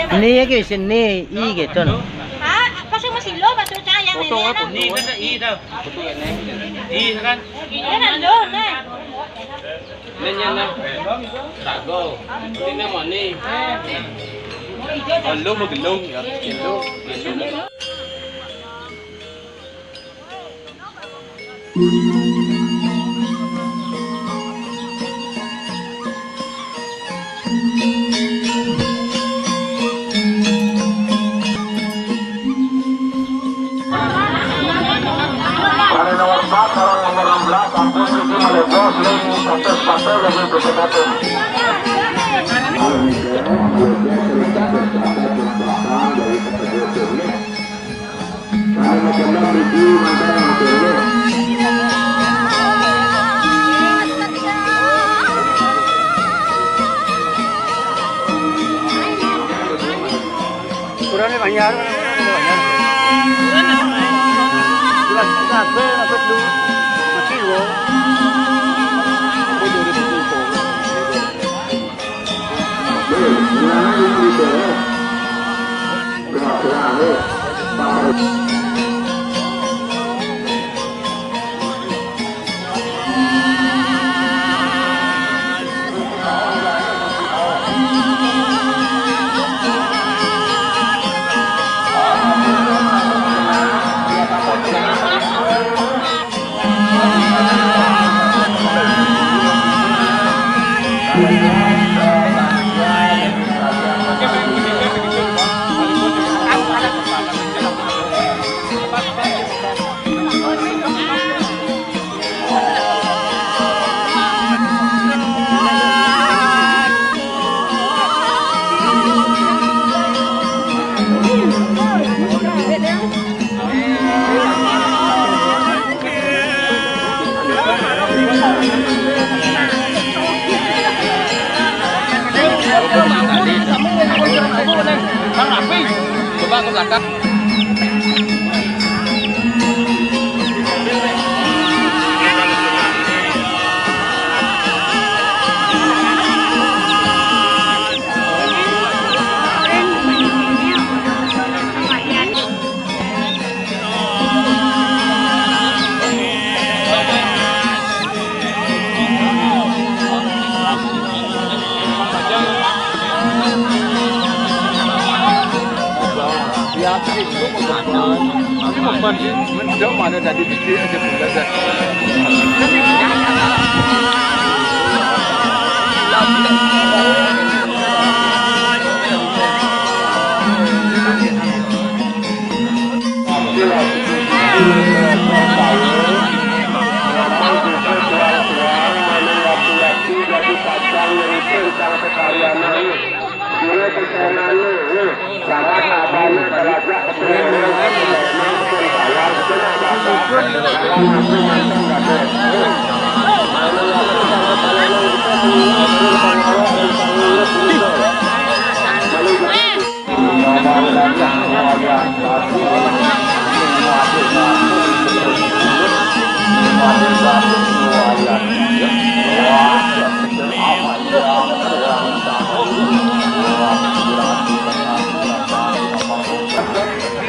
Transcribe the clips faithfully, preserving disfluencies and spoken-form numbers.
Ini ya guys, ini, ini gitu loh. Ha? Apa sih masih lo, masuk cahaya ini? Ini kan i dah. I kan? Ini kan lo, nah. Ini nya nah. Rago. Ini nya mani. Lo mau gelung ya? Gelung, gelung. Pada nomor empat, orang nomor enam belas, Ampun Siti Malebos, Ling, Santos Patel, Yasin Putri Katung. Kurangnya banyak, kurangnya banyak. Kurang apa? Kurang apa dulu? Masih, wo. Apa dua ribu tujuh? Bang Rafi, coba ke belakang. Ya, itu membeban. Tapi beban sih, jauh mana dari dikit aja sudah dah.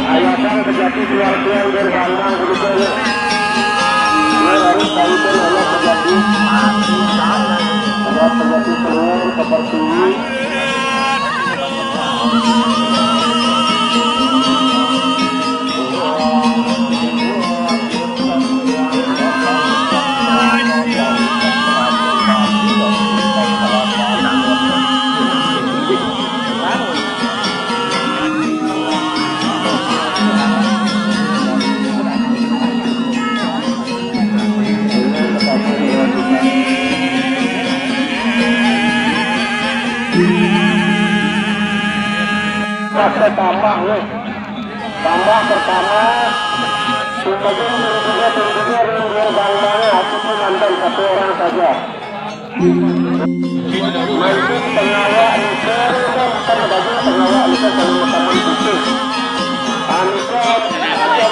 Ayah kejati keluar-keluar dari kandang begitu. Dia harus tahu pun ayah kejati. Ayah kejati keluar seperti ini. Tambah, tambah pertama. Sebagai berikutnya, berikutnya, Ringgir Bang Manga, aku pun nonton satu orang saja. Mantu pengawa Nika, kan baju pengawa Nika kalau rekaman putih. Anika, ada.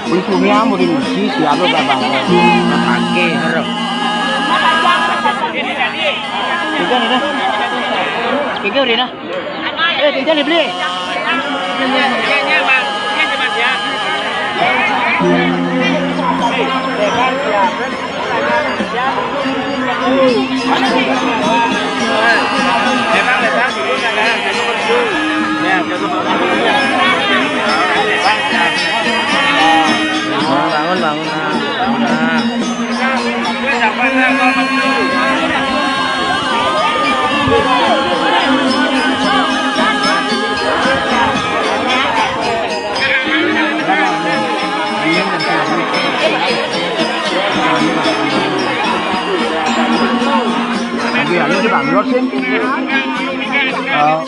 Untungnya mau diuji siapa, Bapak? Pakai harap. Tiga nih dah. Tiga udah dah. Eh, tiga nih beli. Bangun, bangun, bangun, nah. Bangun, nah. Anu sih, Bang, Lord sih. Oh.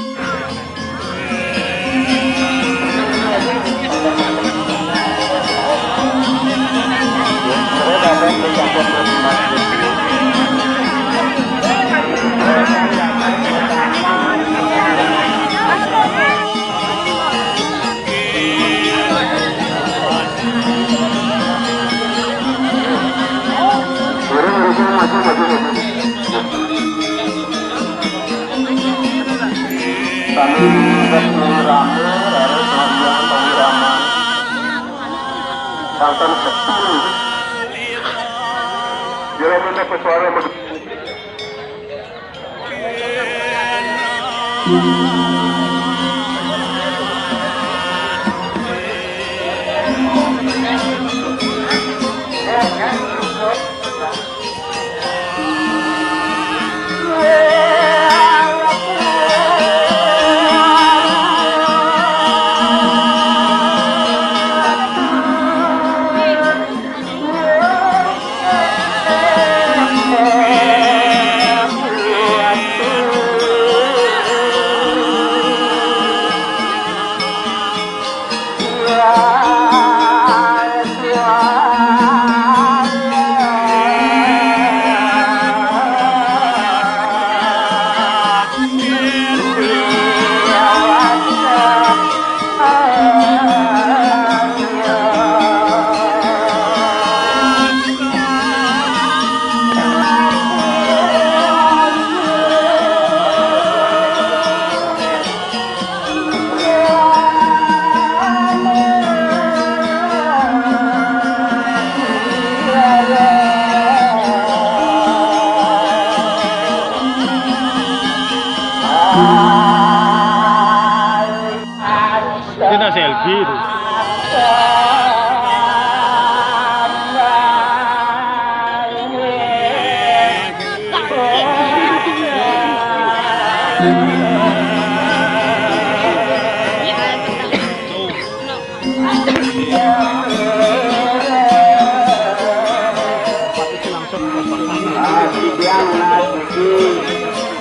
Kami minta seluruh rame, harus melakukan pengiraman. Tangkan sepuluh. Jeremy dapat suara. Ini nak selfie tu. Ah, si Biang, nah, si Ki.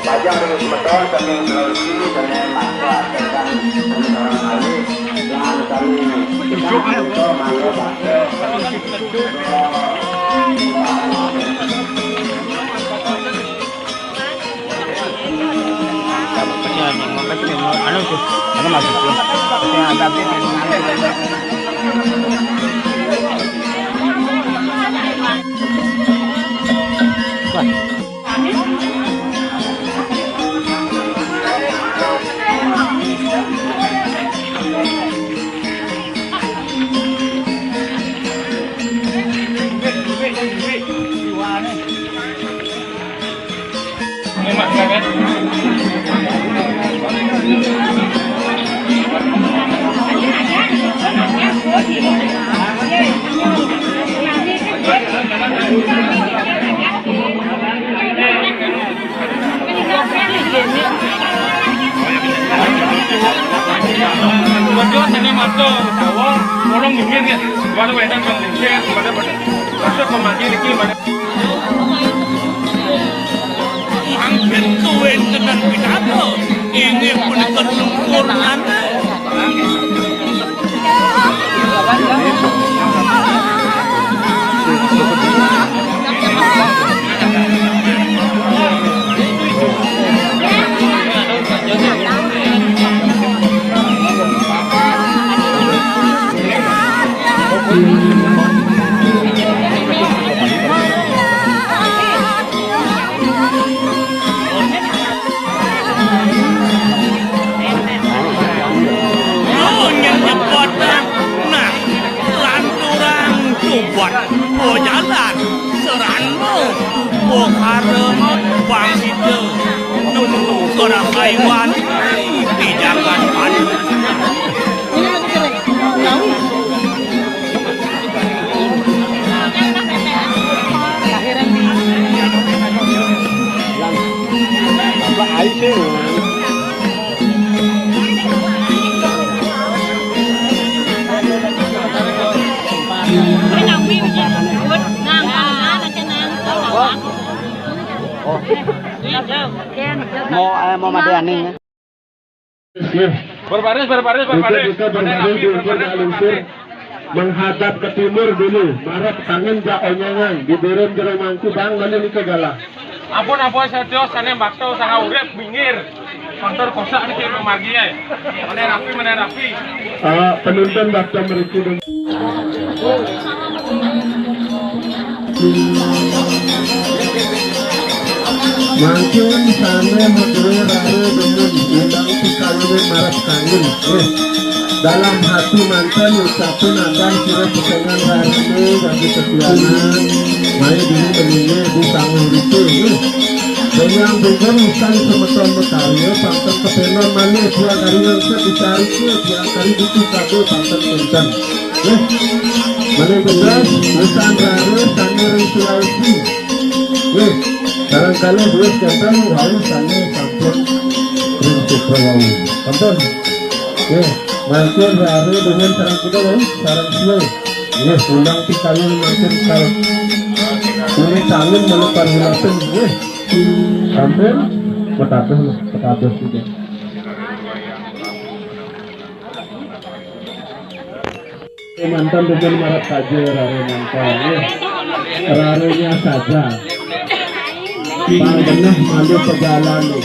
Bajang dengan semeton, kami Sulawesi, kami Maksa, kami orang alih. Dengan kami, kita, kita, mangga, bakso. Anu tuh, anu masuk tuh. Yang ada update yang mana? Wah. Berdua sini masuk, tahu, tolong minggir ya. Baru wedan bang minggir, pada pada masuk pemati lagi pada. Mangkin kawéntenan pitato, inggih punika lungkur manah. Nyebut nah, lanturang tubat pojalan serana pokara bangsita nemu karasaiwan di jagat Padang. Mau, eh, mau mati aning. Berbaris, berbaris, berbaris. Kita, kita berbaris, berbaris, berbaris. Menghadap ke timur dulu, marep kangin jak onyengan, di durun jero mangku bang, mana nika galah. Ampun, ampun, setia, sané bakta, sangat urip, minggir. Kontor kosak niki, pemargi, ya. Mana rapi, mana rapi. Eh, penuntun bakta mriki dong. Mangkin sané madué rare demen undang pikayuné marep kangin. Eh, dalam hati manten ucapin akan sira pesengan rarene bagi setianan. Mai dini benine di sangu rite. Eh, dengan dengan usan semeton makarya pangkat kepenon malih buah kari yang set dicari ke buah kari butuh kado pangkat kenten. Nggih. Malih tegas, usan rare sané ring Sulawesi. Nggih. Sareng kalih duwit kenten wau sané sampun ring Sukra wau. Sampun. Nggih. Mangkin rare dengan sareng kita wau, sareng siwa. Nggih, undang pikayun mangkin kal. Kulit angin menekan ngelatin. Nggih. Sampun. Petados, petados juga. Mantan demen marep saja rare mantan, ya. Rarenya saja. Pang beneh malu pejalan nih.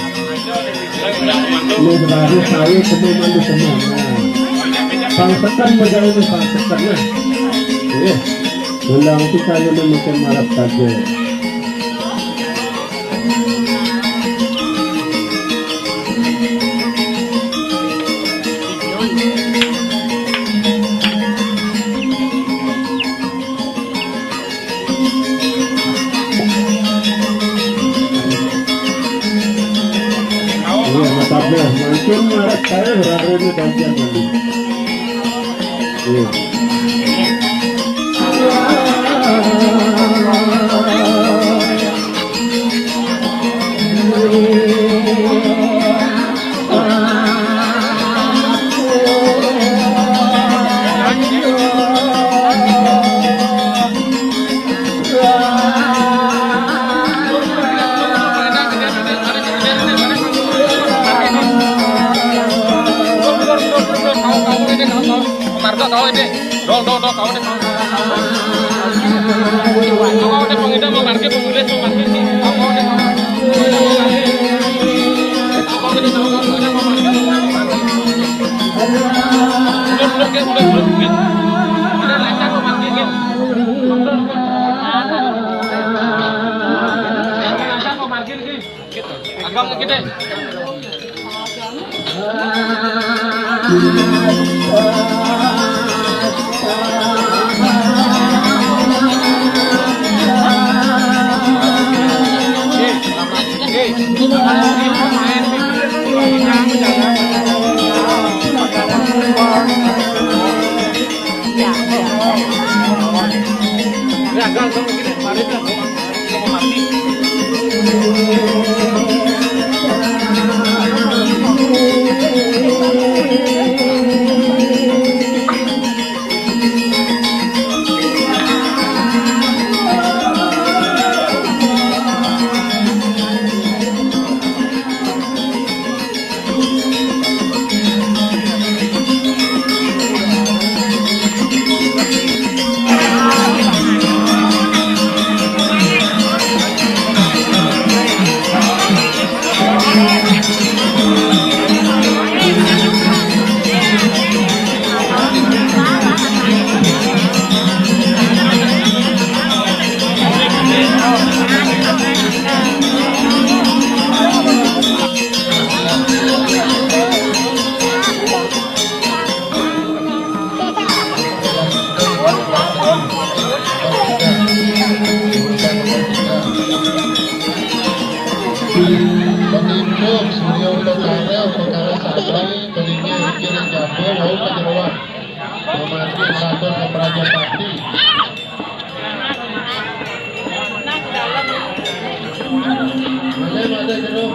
Lu rare sawi kemu malu kemu. Nah. Pang tekan pejalan nih, pang tekan, nah. Eh, ulang kita ini mungkin marep saja. Iya, mantap deh. Mungkin marek saya hari ini bagian ini. Iya. Marga kau ini. Dol, dol, dol, kau ini. Kau ini pengida mau marga, penulis mau marga sih. Kau ini. Kau ini mau marga. Mundur, mundur, mundur, mundur. Ada lancar mau marga, gitu. Agak lagi deh. Petunjuk Surya Utama Karya, perkara sadaya, kelinggih, kelinggih, wau kejeroan. Memancing satus Prajapati. Malih, malih, jero.